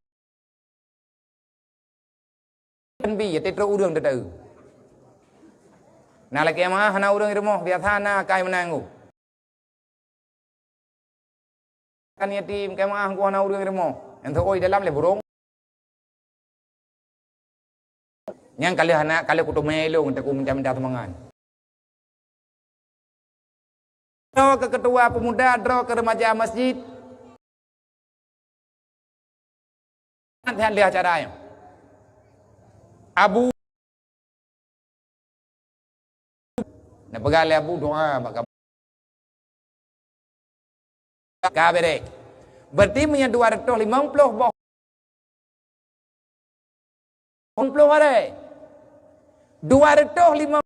Kan bi, ya, teutrok ureuëng teuta. Na lakée meuah hana ureuëng i rumoh, biasa na kai meunan ku. Kan yatim, kai meuah ku hana ureuëng i rumoh. Nyang teuôi dalam lé burông. Nyang ka lheueh hana, ka lheueh kuteumé ilong, teuk ku minta-minta sumbangan. Droe keu ketua pemuda, droe keu remaja masjid. Lheueh acara nyoe. Abu, neupeugah lé Abu doa bak kamu. Ka bereh. Berarti meunyoe dua ratus limong puluh boh. Limong puluh hari. Dua ratus lima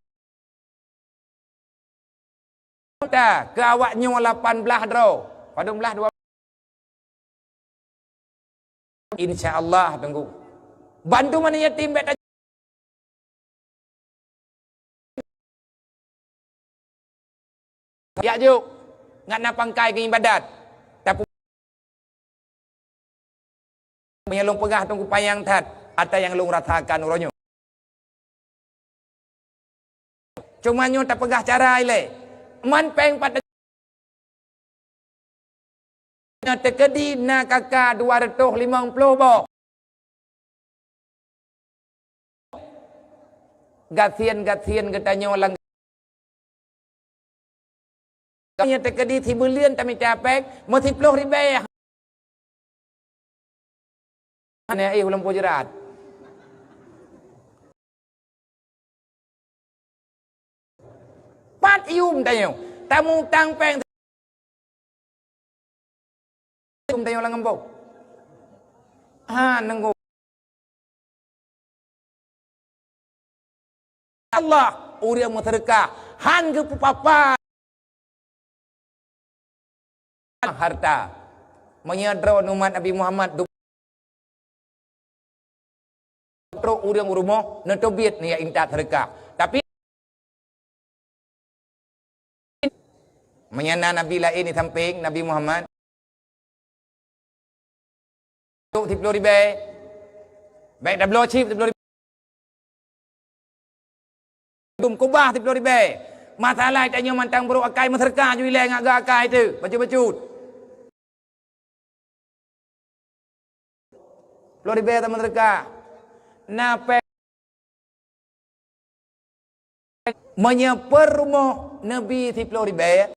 ta keu awak nyoe lapan blaih droe. Padum blaih dua. Insya Allah, tunggu. Bantu mana yatim bek ta-, ya juk. Ngat na pangkai keu ibadat. Tapi meunyoe lôn peugah tunggu panyang that, ata nyang lôn rasakan uroe nyoe. Cuma nyoe tapeugah cara ilée. Man péng pat na teukeudi na K K dua ratus limong ploh boh. Gasien-gasien geutanyoe lam nyang teukeudi sibuleuen tamita péng meusiploh ribée. Hana éh ulôn peujeurat. Pat yum tanyoe, tamutang péng yum tanyoe lam geumbok. Ha, nunggu. Allah, ureuëng meuseudeukah, han geupeupapan harta. Meunyoe droeneuh umat Nabi Muhammad, trok ureuëng u rumoh, neuteubiet neujak intat seudeukah. Tapi, meunyoe na nabi laén di sampéng Nabi Muhammad, trok siploh ribée, bék tabloe cit siploh ribée. Dum kubah siploh ribée. Masalah tanyoe mantong brok akai meuseudeukah ju ilée ngat geu akai teuh, bacut-bacut. Siploh ribée tameuseudeukah. Na péng. Meunyoe per rumoh neubi siploh ribée,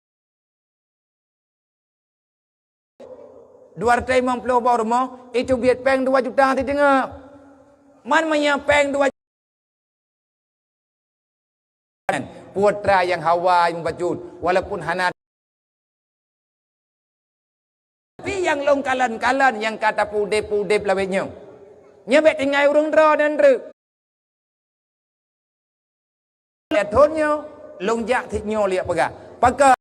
dua ratus limong ploh boh rumoh, iteubiet péng dua juta siteungoh. Man meunyoe péng dua juta, putra nyang hawa nyang bacut, walaupun hana Tapi nyang lôn kalon-kalon nyang ka tapeuudeb-udeb lawét nyoe, nyoe bék tinggai ureuëng droe dan treuk. Lhée thon nyoe, lôn jak sit nyoe lé peugah. Pakon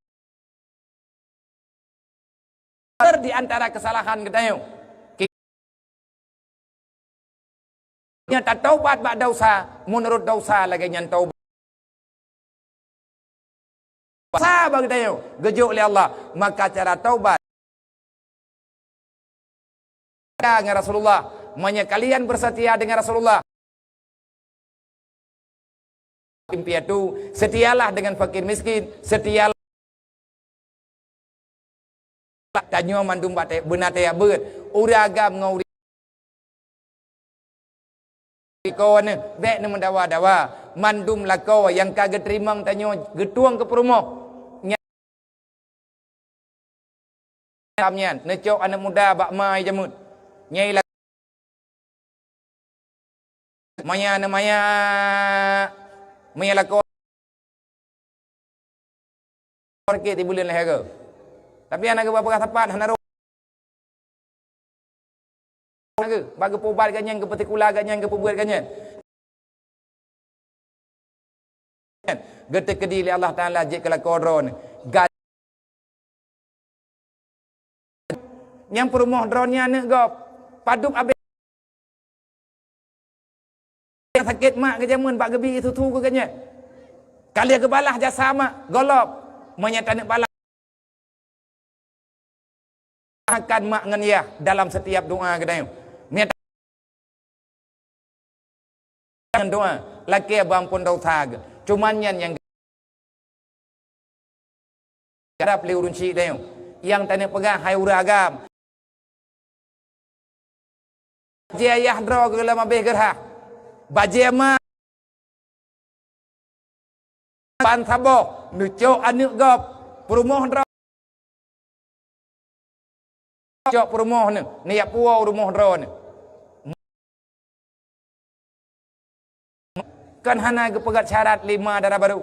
di antara keusalahan geutanyoe? Nyang tataubat bak desya, meunurot desya lagée nyan taubat. Desya bak geutanyoe geujok lé Allah, maka cara taubat. Dengan Rasulullah, meunyoe kalian bersetia dengan Rasulullah, piatu, setialah dengan fakir miskin, setialah tanyoe mandum bak te-, beuna tajak beuet. Ureuëng agam ngon ureuëng lakoe nyoe, bék neumeudawa-dawa. Mandum lakoe nyang ka geuteurimong tanyoe geutueng keu peurumoh. Nya-, nyan, neucok aneuëk muda bak ma jamén. Nyai la-, maya na maya, maya lakoe sakét di buleuen leher ke. Tapi hana geupeugah sapat, hana roh. Hana geu-, bak geupeubat gét nyan, geupeusikula gét nyan, geupeubuet gét nyan. Geuteukeudi lé Allah Taala jeuet keu lakoe droeneuh. Ga-, nyang peurumoh droeneuh nyan aneuëk gob. Padub abéh nyang sakét mak geujameun bak geubi susu keu gét nyan. Ka lheueh geubalah jasa mak, gohlom. Meunyoe taneuk balah akan mak ngon yah dalam setiap doa geutanyoe. Meunyoe ngon doa, lakée beuampôn desya geuh. Cuman nyan nyang harab lé ureuëng syik tanyoe. Nyang taneuk peugah hai ureuëng agam. Bajée yah droe geuh lam abéh geurhah. Bajée ma ban saboh neucok aneuëk gob peurumoh droe. Cok peurumoh neuh, neujak puwoe u rumoh droeneuh. Kan hana geupeugét syarat lé ma dara barô.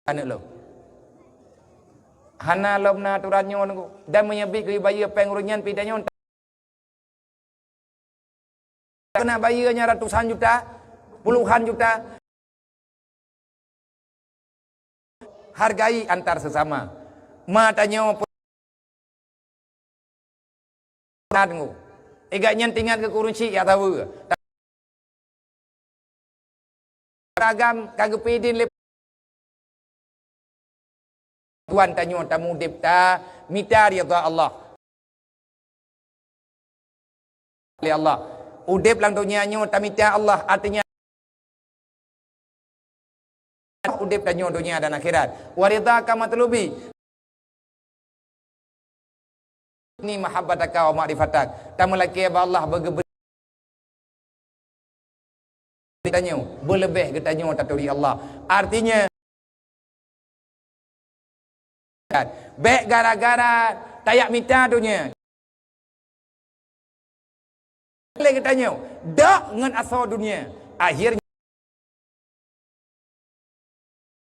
Aneuëk lôn. Hana lom na aturan nyoe nunggu. Dan meunyoe bit geuyue bayeue péng ureuëng nyan pih tanyoe. Keuneuk bayeue nyan ratusan juta, puluhan juta. Hargai antar sesama. Ma tanyoe pun tunggu. Igat nyan tingat keu kureueng syik ya tawa. Agam ka geupidin lé Tuhan tanyoe tamudeb ta mita ridha Allah. Lé Allah. Udeb lam donya nyoe tamita Allah, artinya Tanyoe donya dan akhirat. Wa ridhaka matlubi. Ni mahabbataka wa ma'rifatak. Tameulakée bak Allah beugeubri tanyoe, beuleubeh geutanyoe taturi Allah. Artinya, bék gara-gara tajak mita donya. Lé geutanyoe, dok ngon asoe dunia. Akhirnya,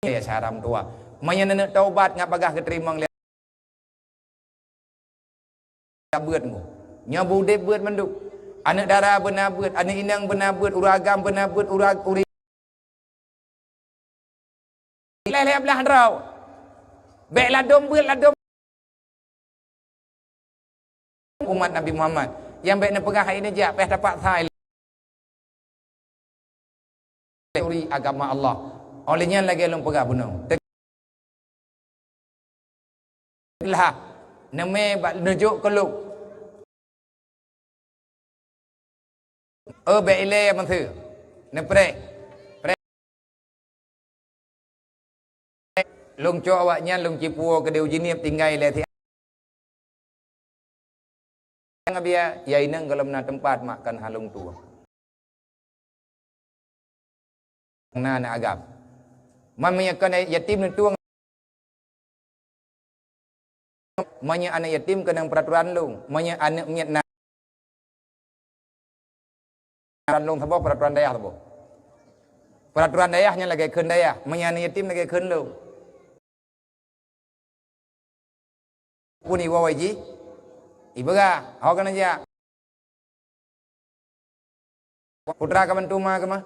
ya, syaram tuha. Meunyoe neuneuk taubat ngat bagah geuteurimong lé beuet nyoe. Nyoe beudeb beuet mandum. Aneuk dara beuna beuet, aneuk inong beuna beuet, ureueng agam beuna beuet, ureueng uri lhèe-lhèe blaih droe. Bék ladom beuet, ladom umat Nabi Muhammad. Nyang bék neupeugah hai neujak, payah tapaksa uri agama Allah. Oleh nyan lagèe lôn peugah bunoe. Lah, neumè bak neujok keu lôn. Oh, bék ilèe meuseu. Neupreh. Preh. Lôn cok awaknyan lôn cipuwoe keudéh u Jeunieb tinggai lé si Abia, ya inong gohlom na teumpat mak kan halong tuwoe. Na aneuk agam. Man meunyoe kon yatim neutueng. Meunyoe aneuk yatim keunong peuraturan lôn, meunyoe aneuk miet na peuraturan lôn saboh, peuraturan dayah saboh. Peuraturan dayah nyan lagèe kheun dayah, meunyoe aneuk yatim lagèe kheun lôn. Pun iwoe jih, ipeugah, ho keuneuk jak. Putra ka bantu ma keumah.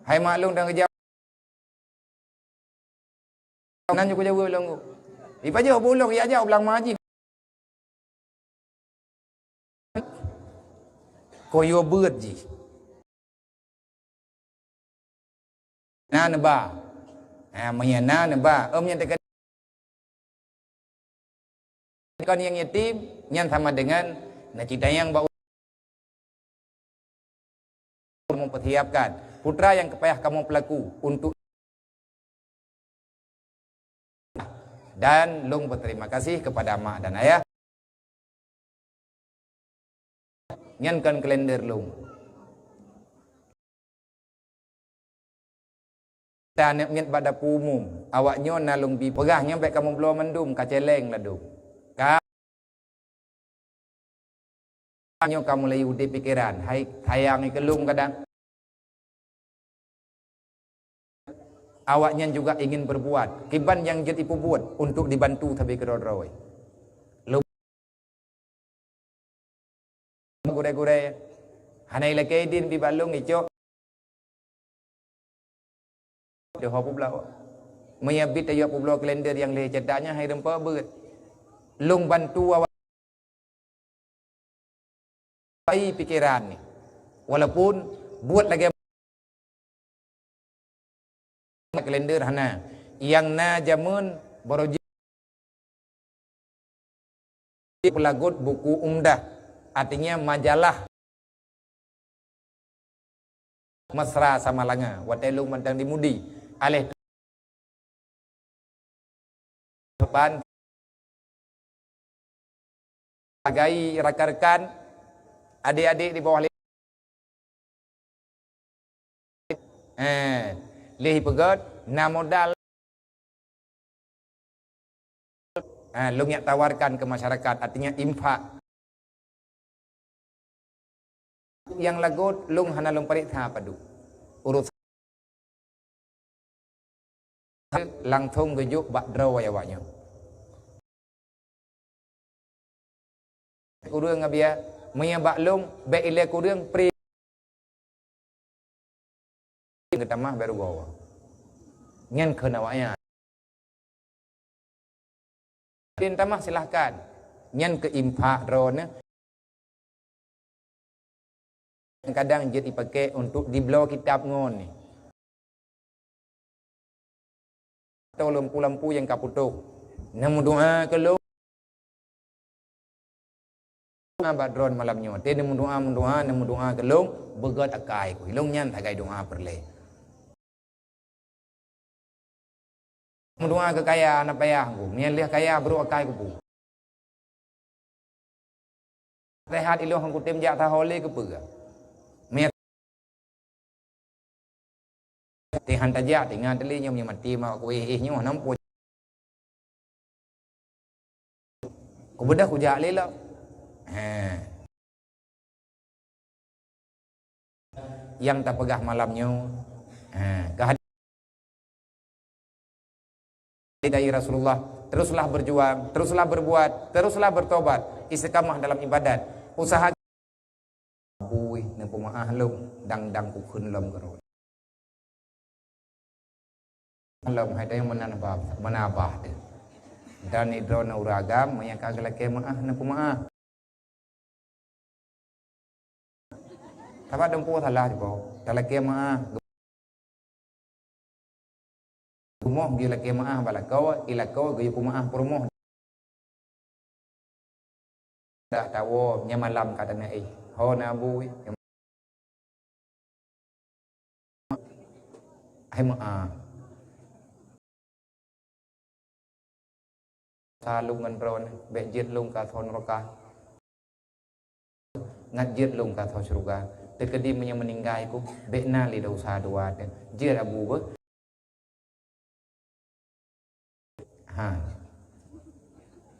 Hai mak lôn dan keujaweueb. Nan jeuet kujaweueb lôn. Ipajoh bulong, ya jak u blang ma jih. Koyo beuet jih. Na neuba. Ha, meunyoe na neuba. Om nyang teuka kon nyang yatim, nyan sama dengan na cita nyang bak mempersiapkan putra yang kepayah kamu pelaku untuk dan lôn berterima kasih kepada mak dan ayah. Nyan kon kalender lôn. Taneuk miet bak dapu umum, awaknyoe na lôn bi peugah nyan bék kamoe bloe mandum, ka celeng ladum. Ka nyoe ka mulai udeb pikeran, hai sayang keu lôn kadang. Awaknyan juga ingin berbuat, kiban nyang jeuet ipeubuet untuk dibantu sabe keudroe-droe. Lôn gurée-gurée, hana ilakée idin pih bak lôn icok. Deuh ho peubloe. Meunyoe bit tayue peubloe kalender nyang lheueh cetak nyan hai reumpa beuet. Lôn bantu awak ai pikeran ni. Walaupun buet lagée kalender hana. Nyang na jameun baroe jih peulagot buku Umdah, artinya majalah Mesra Samalanga, watée lôn mantong di Mudi. Aléh depan sagai rakan-rakan, adik-adik di bawah lé-, eh, lé ipeugét na modal. Ha, lôn jak tawarkan keu masyarakat, artinya infak. Nyang lagot lôn hana lôn pareksa padub. Urosan langsong geujok bak droe awaknyoe. Kureueng Abia, meunyoe bak lôn bék ilée kureueng pri geutamah bak rugoe. Nyan kheun awaknyan. Tamah silahkan. Nyan keu infak droeneuh. Kadang jeuet ipaké untuk dibloe kitab ngon ni. Atau lampu-lampu nyang ka putôh. Neumeudoa keu lôn. Bak droeneuh malam nyoe. Teuh neumeudoa, meudoa, neumeudoa keu lôn, beugét akai ku. Lôn nyan sagai doa peureulée. Meudoa keu kaya hana payah ku. Meunyo lheueh kaya brok akai kupu. Seuhat ilôn han kutem jak saho lé keupeue. Meunyo teuh han tajak, tinggai teuli nyoe meunyo maté ma kuéh éh nyoe hana muphom. Kubeudah kujak lé lom. He. Nyang tapeugah malam nyoe, ha, keuhadé dari Rasulullah, teruslah berjuang, teruslah berbuat, teruslah bertobat, istiqamah dalam ibadat, usaha. Bui, neupeumaáh lôn, dang-dang kukheun lom keudroe. Lom hai tayong meunan bah, meunan bah teuh. Dan idroe na ureueng agam, meunyo ka geulakée meuáh, neupeumaáh. Sabab dum po salah jipo, talakée meuáh. Rumoh geulakée meuáh bak lakoe, i lakoe geuyue peumaáh peurumoh. Dak tawoe, nyan malam ka teuneuk éh. Ho na bu, hai meuáh. Sa lôn ngon droeneuh, bék jeuet lôn ka thon roka. Ngat jeuet lôn ka tho syeuruga. Teukeudi meunyoe meuninggai ku, bék na lé desya dua teuh. Jeuet abu beuh. Ha.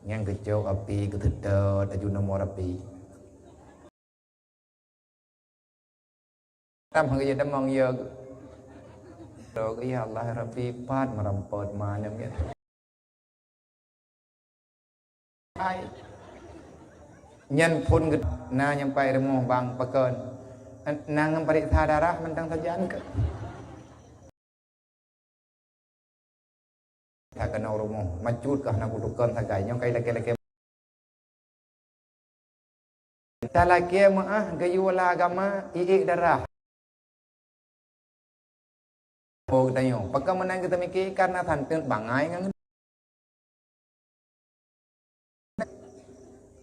Nyang geucok api geuteutôt aju nomor api. Tam hana geujak damong ya. Ya Allah Rabbi, pat meurampot ma nyan ya. Hai. Nyan phon geuh na nyang pai rumoh bang pakon. Na ngon pareksa darah mantong sajan keu. Ka keunoe rumoh, macut kah na kutukon sagai nyoe kai lakée-lakée. Talakée meuáh geuyue lam agama iék darah. Oh, geutanyoe, pakon meunan geutamike karena santeut bangai ngon.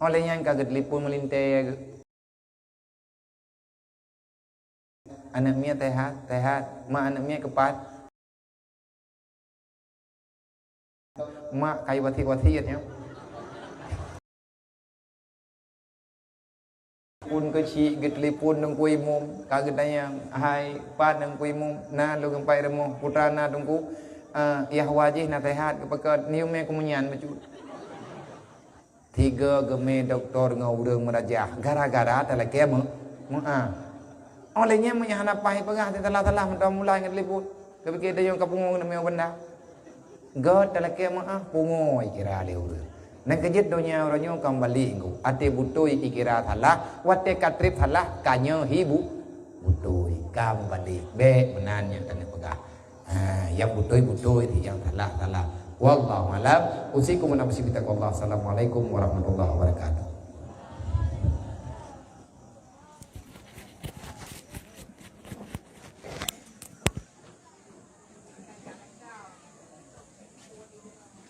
Óh lheueh nyan ka geutelepon meulintée. Aneuëk miet sehat, sehat. Mak aneuëk miet keupat. Mak kai wasiet-wasiet nyoe. Pun keuchik geutelepon Teungku Imum, ka geutanyong, "Hai, pat Teungku Imum, na lôn geupai rumoh putra na Teungku, eh, yah wajih na sehat geupeugah, nium mé kumunyan bacut." Tiga geumé doktor ngon ureuëng meurajah gara-gara talakée meu-, meuáh. Óh lheueh nyan meunyoe hana paih peugah teuh salah-salah meuntang mulai ngon telepon. Geupike dayong ka pungo ngon meuáh benda. Göt talakée meuáh pungo ikira lé ureuëng. Nang keujeuet donya uroe nyoe ka meubalek nggu. Até butôi ikira salah, watée ka treb salah ka nyoe hi bu-, butôi ka meubalek. Bék meunan nyang taneuk peugah. Ha, nyang beutôi-beutôi, nyang salah-salah. Wallahu a'lam. Usikum wa nafsi bitaqwallah. Assalamualaikum warahmatullahi wabarakatuh.